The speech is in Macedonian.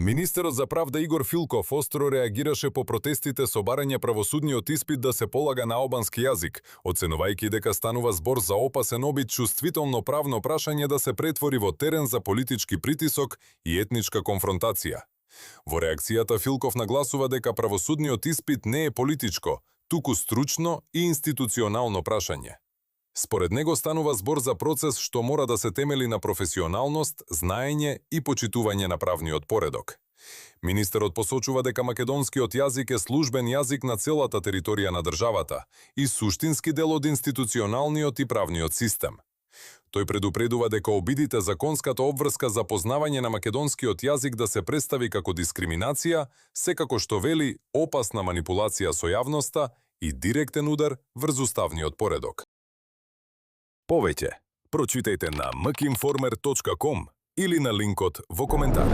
Министерот за правда Игор Филков остро реагираше по протестите со барање правосудниот испит да се полага на албански јазик, оценувајќи дека станува збор за опасен обид чувствително правно прашање да се претвори во терен за политички притисок и етничка конфронтација. Во реакцијата Филков нагласува дека правосудниот испит не е политичко, туку стручно и институционално прашање. Според него станува збор за процес што мора да се темели на професионалност, знаење и почитување на правниот поредок. Министерот посочува дека македонскиот јазик е службен јазик на целата територија на државата и суштински дел од институционалниот и правниот систем. Тој предупредува дека обидите законската обврска за познавање на македонскиот јазик да се представи како дискриминација, секако што вели опасна манипулација со јавноста и директен удар врз уставниот поредок. Повеќе прочитајте на mkinformer.com или на линкот во коментар.